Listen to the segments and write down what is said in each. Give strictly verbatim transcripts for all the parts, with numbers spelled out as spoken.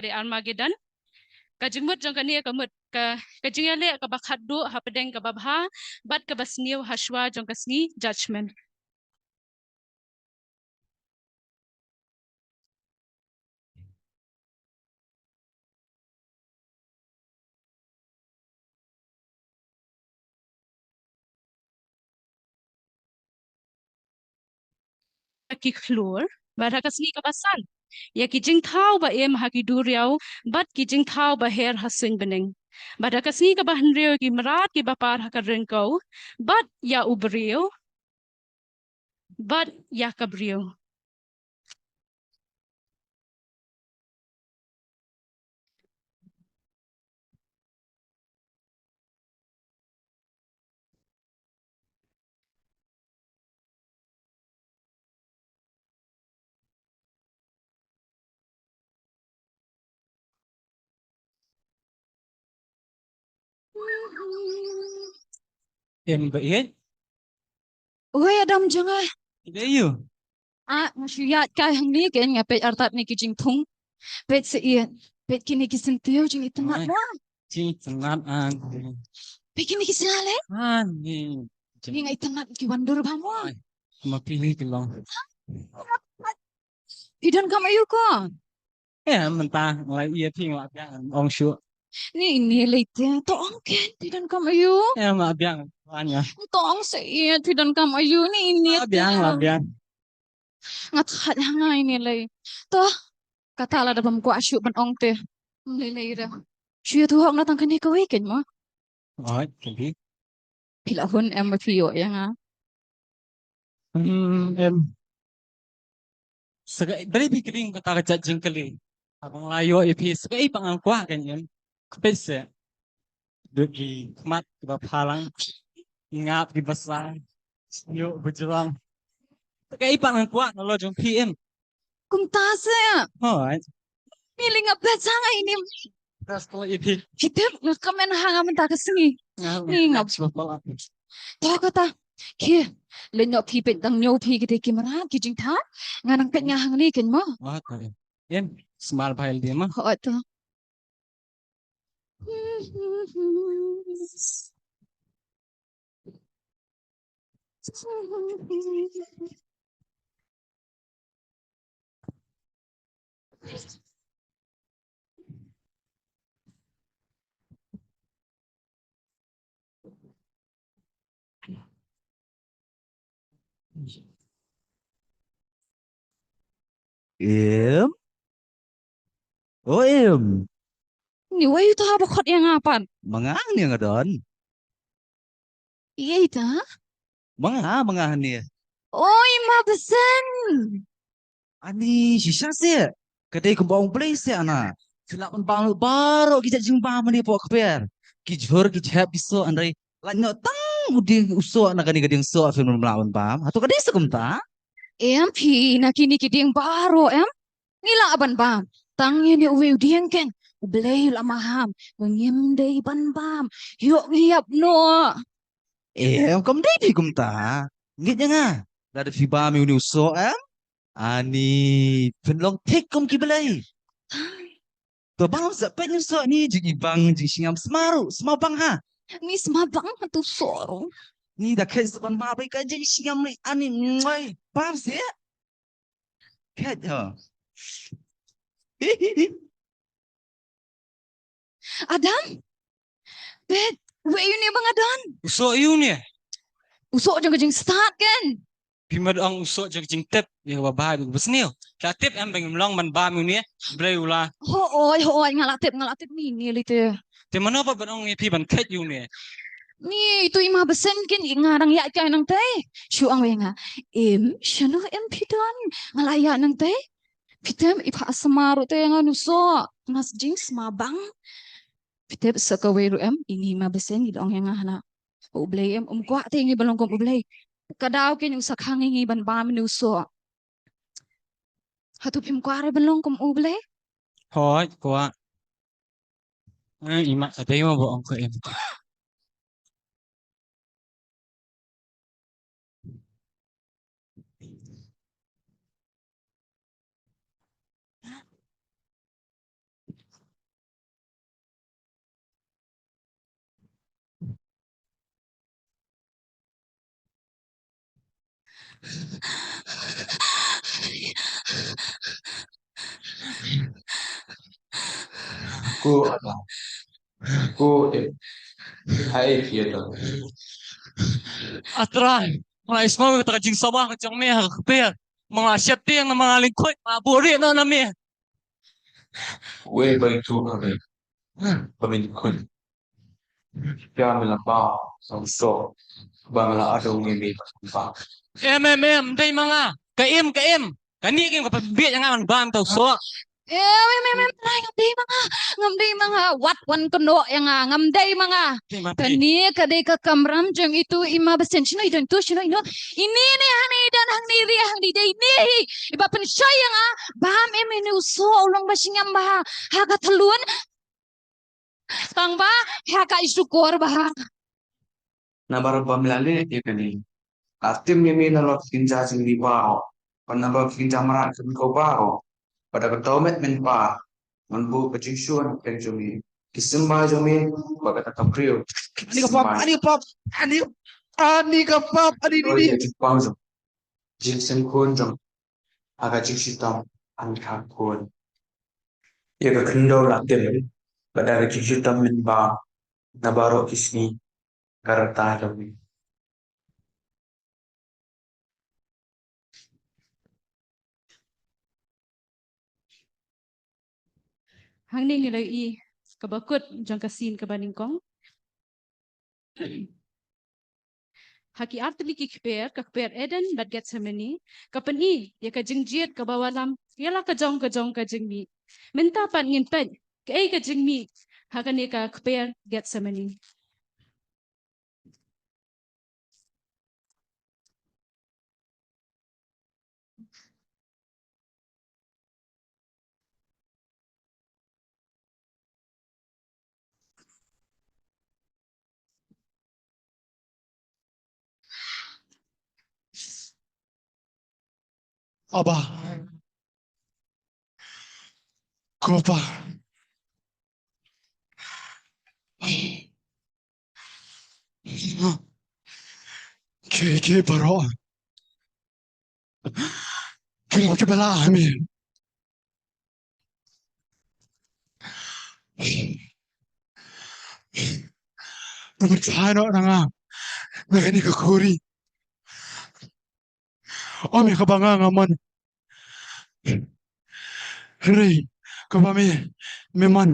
Armageddon. Ka jingmut jong kane ka mut ka, ka jingïaleh kaba khatduh hapdeng kaba bha bad kaba sniew ha shuwa jong ka sngi judgment. Ki khlur, bad ha ka sngi kaba san, ïa ki jingthaw ba im ha ki duriaw, bad ki jingthaw ba her ha suiñ bneng. Bad ha ka sngi kaba hynriew, ki mrad kiba par ha ka ryngkew, bad ïa u briew, bad ïa ka briew. Em ba ïeit. Oi, Adam jong nga. Ïeit ïa u. Ah, nga shu ïaid kai hangne kein, nga peit artat ne ki jingthung. Peit sa ïeit. Peit kine ki syntiew jingitynnad. Oi. Mo. Jingitynnad, ah. Peit kine ki sla le. Ah, ni. Ni nga itynnad ki wan dur bha mo. Oi. Ma pili ki long. Phi don kam aiu ko? Em, mynta nga la ïa phi nga la biang, ong shuh. Ni, ni lei te, to ong kein phi don kam aiu. Em, nga la biang, wan nga. To ong sa ïa phi don kam aiu, ni, ni. Nga la biang, nga la biang. Nga thait ha nga ini lei. To, kata lada bym kwah shuh ban ong te. Ym lei lei re. Shu ïathuh hok na tang kane kawei kein mo. Oi, kane. Phi la hun em ba phi ïoh ïa nga? Hmm, em. Sa kaei, balei phi kylli kata ka jait jingkylli? Haba nga la ïoh ïa phi, sa kaei pat ngan kwah kein em? Khublei seh. Duk ki khmat kiba phalang, ki ngap kiba sang, ïoh ba jrong. Sa kaei pat ngan kwah na lor jong phi em? Kumta seh. Hooid. Ni lei nga bad sa nga ini. Best ko ïa phi. Phi tip nga kmen ha nga mynta ka sngi. Nga ni nga. Best ko. To kata. Ki. Leit noh phi peit dang ñiew phi kita ki mrad ki jingthaw. Nga nang peit nga hangne kein mo. Wah, to. Em, sumar bha ïa lade mo. Hooid to. Em? O Em. Ni wei uta ba khot ïa nga pat. Ma nga hangne nga don. Ïa ita? Ma nga, ma nga hangne. Oi, ma besen. Ani, shisha seh. Ka dei kumba ong Blei seh ana. Phi lah ban bam baroh ki jait jingbam hangne hapoh kper. Ki jhur, ki jhep, ki soh, hynrei lait noh tang u dieng u soh na kane ka dieng soh phin ym lah ban bam. Hato ka dei seh kumta? Em phi, na kine ki dieng baroh em. Ngi lah ban bam. Tang ïa une uwei u dieng kein. U Blei u la maham. Ngim dei ban bam. Ïoh ngi ïap noh. Em, kam dei phi kumta. Ngeit ïa nga. Lada phi bam ïa une u soh em. Ani, phin long thik kum ki blei. To bam sa peit une u soh ni, jingibang, jingsngewbang, sma ruh, sma bang ha. Ni sma bang ha tu soh ruh. Ni da khet sa ban bam ka jingsngewbang ni, ani, mwai, bam seh. Khet ha. Adam? Peit, wei une ba nga don? U soh une. U soh jong ka jingstad kein. Phi mat ong u soh jong ka jingtip, ïa kaba bha, ïa kaba sniew. La tip em ba ngim long ban bam une, Blei u la. Hooid, hooid, nga la tip, nga la tip ni, ni lei te. Te mano pat ban ong ïa phi ban khet ïa une? Ni, tu i ma besen kein, i nga dang ïaid kai nangtei. Shu ong wei nga. Em, shano em phi don? Nga la ïaid nangtei. Phi tip i pha sma ruh te nga une u soh. Nga jingsma bang. Phi tip sa kawei ruh em, ini ma besen i la ong ïa nga hana. U Blei em, um kwah te ngi ban long kum u Blei. Ka daw kein u sa khang ïa ngi ban bam une u soh. Hato phim kwah re ban long kum u Blei? Hooid, kwah. Eh, i ma ka dei ma ba ong ka em. Ko ata. Ko e. Hai e phi ata. A Trai, nga la isngew ïa kata ka jingsama ka jong me ha ka kper. Ma nga sheptieng, ma nga lyngkhuid, ma nga buhrieh noh na me. Wei ba ïathuh ha me ba me lyngkhuid. Ïa me la ba song so ba me la adu ngi me ba. Em, em, em, dei ma nga. Ka im, ka im. Kane ka im ka pynbieit ïa nga ban bam tau so. Em, em, em, em, Trai, ngam dei ma nga. Ngam dei ma nga. Wat wan kynnoh ïa nga. Ngam dei ma nga. Dei ma phi. Kane ka dei ka kamram jong itu i ma Basen. Shano i don tu, shano i don. Ini ne hangne i don, hangne i rieh, hangne i dei, ini hi. Iba pynshoi ïa nga. Bam em, ini u so u long ba shngaiñ bha ha ka thlun. Tang ba ha ka i shukor bha. Na baroh bym la leh ïa kane. Ap tim ïa me na lok kin ja jingli baroh. Bad na lok kin ja mrad kin ko baroh. Bad da ka dohmed men par. Man bu ka jingshun ken jong me. Ki symbai jong me. Bad kata ka briew. Ani ka pap, ani ka pap, ani, ani ka pap, ani ni ni. Oi, jingpang jong. Jingseng khun jong. Ha ka jingshitom, ani ka khun. Ïa ka khyndew la tim, bad da ka jingshitom mynba, na baroh ki sngi, ka rta da wi. Hangne ngi la ïohi kaba kut jong ka sien kaba nyngkong. Ha ki artylli ki kper, ka kper Eden bad Gethsemane, ka pyni ïa ka jingjied kaba wallam ïa la ka jong ka jong ka jingmih. Mynta pat ngin peit kaei ka jingmih ha kane ka kper Gethsemane. Aba. Ko Pa. Ki, ki baroh. Ki, ki bala amen. Pynshai noh na nga na kane ka khuri. Ym ïa kaba nga nga mon, hynrei kaba me, me mon.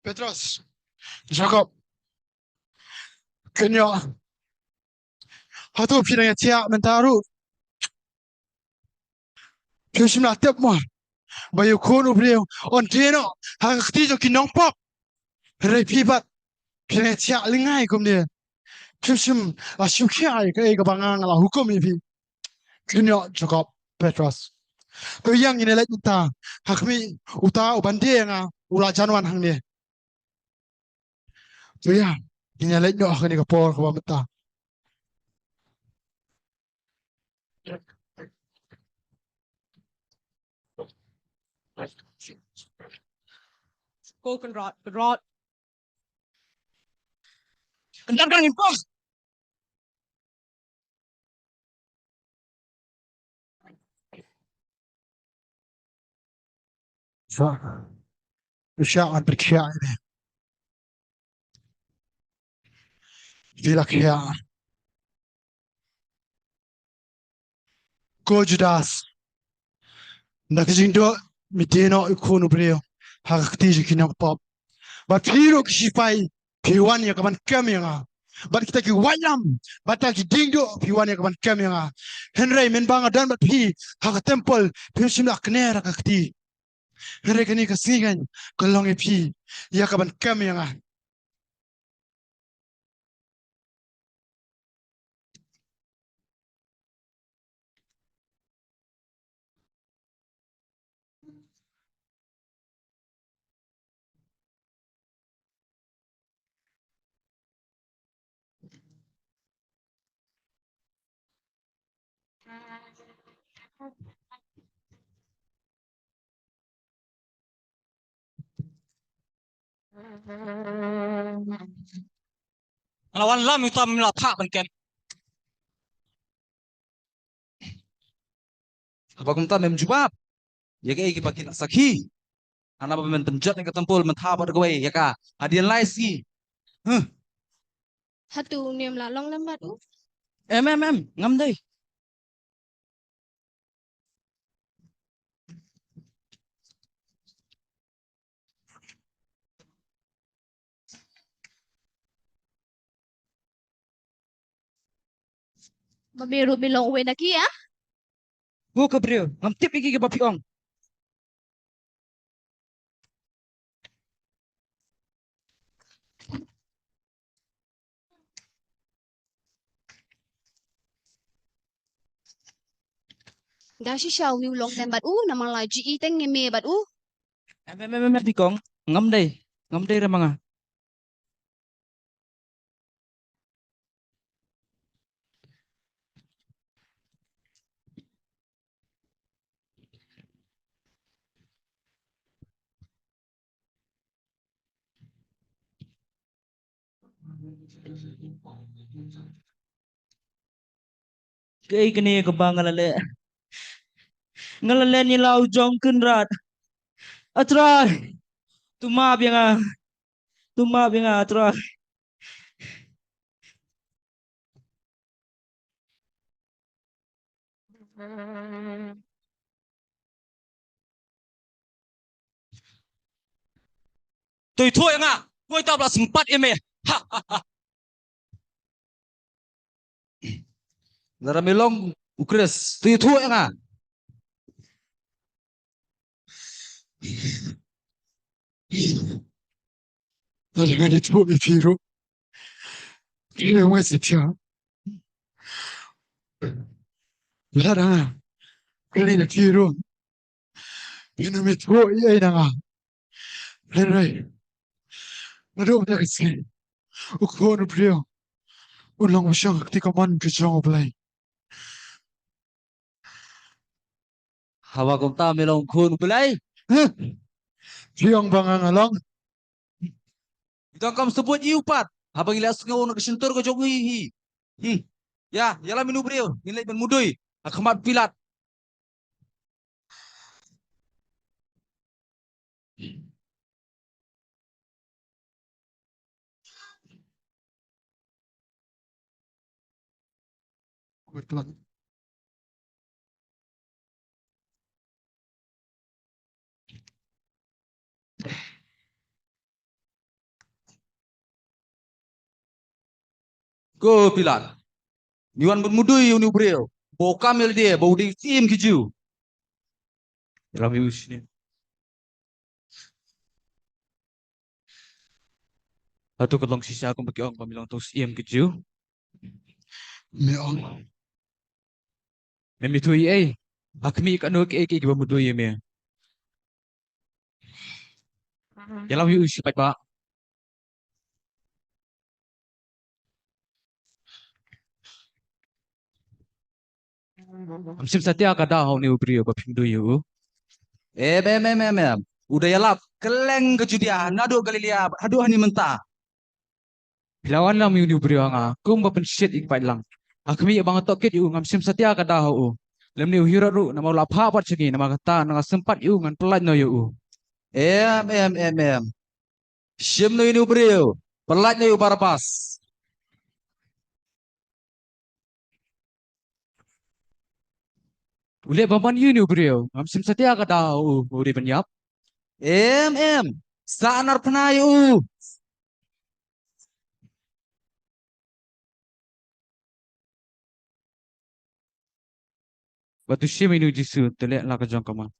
Petros, Jakob, kynnoh. Hato phi dang ïa thiah mynta ruh? Phim shym la tip mo ba ïa u Khun u briew un die noh ha ka kti jong ki nongpop. Hynrei phi pat phi dang ïa thiah lyngngai kumne. Phim shym la sngewkhia ïa kaei kaba nga nga la hukum ïa phi. Kynnoh Jakob, Petros. To ïa ngin ïa leit mynta ha khmih, uta uban die ïa nga u la jan wan hangne. To ïa ngin ïa leit noh ha kane ka por kaba mynta. Ko Kynrad, Kynrad. Kynrad kan ngin pos. Sa, sa an pyrshah ini. Phi la khia. Ko Judas, na ka jingduh me die noh ïa u Khun u briew ha ka kti jong ki nongpop. Bad phi ruh ki sipai phi wan ïa kaban kem ïa nga. Bad kita ki waitlam bad kita ki diengduh phi wan ïa kaban kem ïa nga. Hynrei mynba nga don bad phi ha ka templ, phim shym la kner ha ka kti. Hynrei kane ka sngi kan ka long ïa phi ïa kaban kem ïa nga. Nga la wan lam ïa uta, mem la phah ban kem. Haba kumta mem jubab ïa kaei kiba ki la sakhi. Hana ba men pynjot ïa ka tempul, men thaw bad kawei ïa ka hadien lai sngi. Huh. Hato une ym lah long lem bad u? Em, em, em, ngam dei. Ba me ruh me long uwei na ki, ah? Ko ka briew, ngam tip ïa ki kiba phi ong. Da shisha u long lem bad u, namar la jia teng ngi me bad u. Em, em, em, em, em, dei kong, ngam dei, ngam dei re ma nga. Kaei kane kaba nga la leh? Nga la leh ïa la u jong Kynrad. A Trai, to map ïa nga. To map ïa nga, a Trai. To ïathuh ïa nga, uei uta ba la sympat ïa me? Ha, ha, ha. Lada me long u Khrist, to ïathuh ïa nga. Lada ngan ïathuh ïa phi ruh, phi ym satia. Lada ngan kylli ïa phi ruh, phin ym ïathuh ei ei na nga. Hynrei naduh mynta ka sngi u Khun u briew un long ba shong ha ka kti kamon ka jong U Blei. Haba kumta me long Khun U Blei? Huh? Phi ong ba nga nga long? Ïa ka kam shu buit ïa u pat haba ngi la sngew na ka shyntur ka jong u hi. Hmm. Ïa, ïalam ïa une u briew, ngin leit ban mudui ha khmat Pilat. Ko Pilat, ngi wan ban mudui ïa une u briew ba u kam ïa lade ba u dei u syiem ki Jiw. Ïalam ïa u shisien. Hato ka long shisha kumba ki ong ba me long tang u syiem ki Jiw? Me ong. Mem ïathuh ei ei. Ha khmih katno kiei kiei kiba mudui ïa me. Ïalam ïa u shi paidbah. Ngam shym satia ka daw ha une u briew ba phim mudui ïa u. Em, em, em, em, em. U da ïalap kylleng ka Judia, naduh Galilea haduh hangne mynta. Phi la wanlam ïa une u briew ha nga kumba pynshit ïa ki paidlang. Ha khmih ba nga tohkit ïa u, ngam shym satia ka daw ha u. Lymne u Herod ruh namar u la phah pat sha ngi, namar kata nga sympat ïa u, ngan pyllait noh ïa u. Em, em, em, em. Shim noh ïa une u briew, pyllait noh ïa u Barabbas. U leh bymman ïa une u briew, ngam shym satia ka daw ha u, u dei ban ïap. Em, em, sa narphna ïa u. Bad to shim ïa une u Jisu, to leh la ka jong ka mon.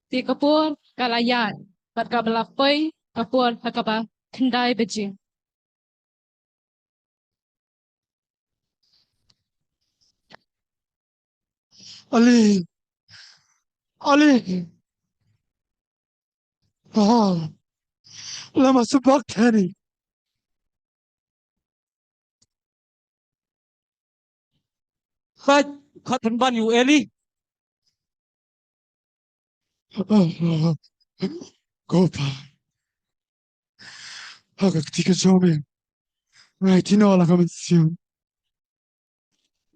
Te ka por ka la ïaid, bad kaba la poi ka por ha kaba khyndai baje. Eli, Eli, ah, lama sabachthani. Hooid, khot pynban ïa u Eli. Ko Pa, ha ka kti ka jong me nga aiti noh la ka mynsiem.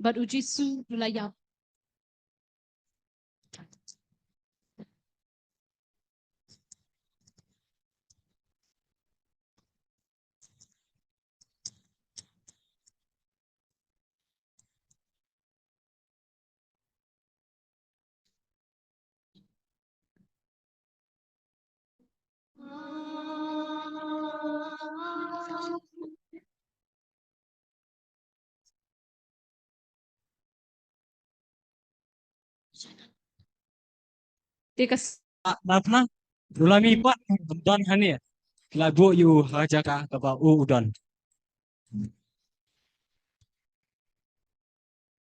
Bad u Jisu u la ïap. Te ka s- Ah, nap na. Ruh lami pat u don hangne. La buh ïa u ha jaka kaba u u don.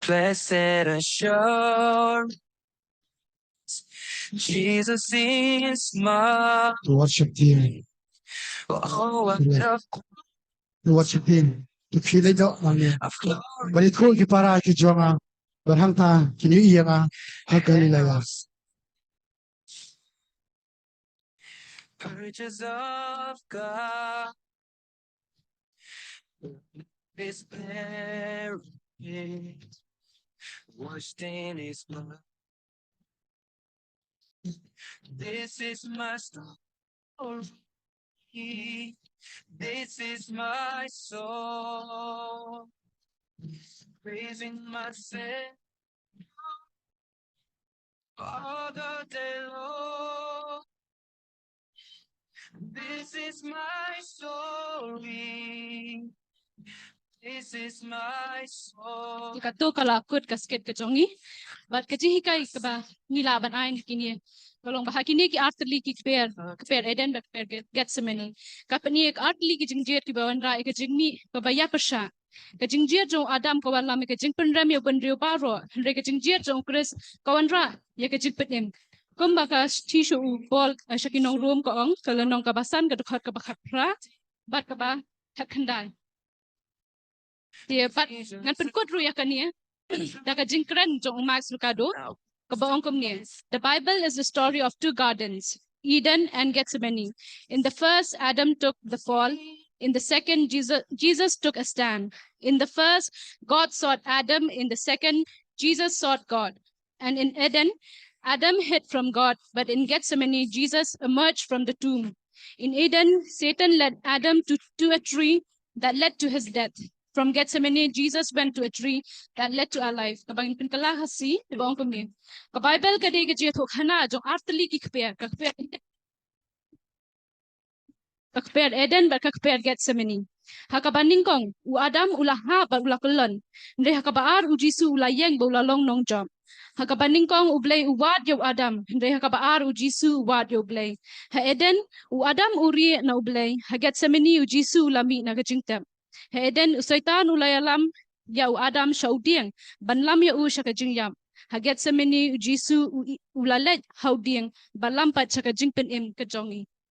Blessed assurance, Jesus is mine. The worship team. Oh, what a... The worship team. To feel it out, man. Bad ïa ki para ki jong nga. Bad hangta kin ïohi ïa nga ha Galilea. Purchase of God, His parents, washed in His blood. This is my story. This is my song, praising my Savior all the day long. This is my story. This is my song. Kato ka la kut ka skit ka jong ngi. Bad ka jinghikai kaba ngi lah ban ai ha kine ka long ba ha kine ki artylli ki kper, kper Eden bad kper Gethsemane. Ka pyni ïa ka artylli ki jingjied kiba wanrah ïa ka jingmih kaba ïapyrshah. Ka jingjied jong u Adam ka wallam ïa ka jingpynrem ïa u bynriew baroh, hynrei ka jingjied jong u Khrist ka wanrah ïa ka jingpynim. Kumba ka shithi sha u Paul, eh, sha ki nong Rom ka ong, ka lynnong kaba san, ka dkhot kaba khatphra bad kaba khatkhyndai. Te bad ngan pynkut ruh ïa kane da ka jingkren jong u Max Lucado, kaba ong kumne: The Bible is the story of two gardens, Eden and Gethsemane. In the first, Adam took the fall. In the second, Jesus, Jesus took a stand. In the first, God sought Adam. In the second, Jesus sought God. And in Eden, Adam hid from God, but in Gethsemane, Jesus emerged from the tomb. In Eden, Satan led Adam to, to a tree that led to his death. From Gethsemane, Jesus went to a tree that led to a life. Kaba ngin pynkylla ha shi, kaba ong kumne. Ka Bible ka dei ka jingïathuhkhana jong artylli ki kper, ka kper ka kper Eden bad ka kper Gethsemane. Ha kaba nyngkong, u Adam u la hap bad u la kyllon. Hynrei ha kaba ar u Jisu u la ïeng bad u la long nongjop. Ha kaba nyngkong u Blei u wad ïa u Adam, hynrei ha kaba ar u Jisu u wad ïa u Blei. Ha Eden, u Adam u rieh na u Blei. Ha Gethsemane u Jisu u la mih na ka jingtep. Ha Eden u Soitan u la ïalam ïa u Adam sha u dieng ban lam ïa u sha ka jingïap. Ha Gethsemane u Jisu u, u la leit ha u dieng ban lam pat sha ka jingpynim ka jong ngi.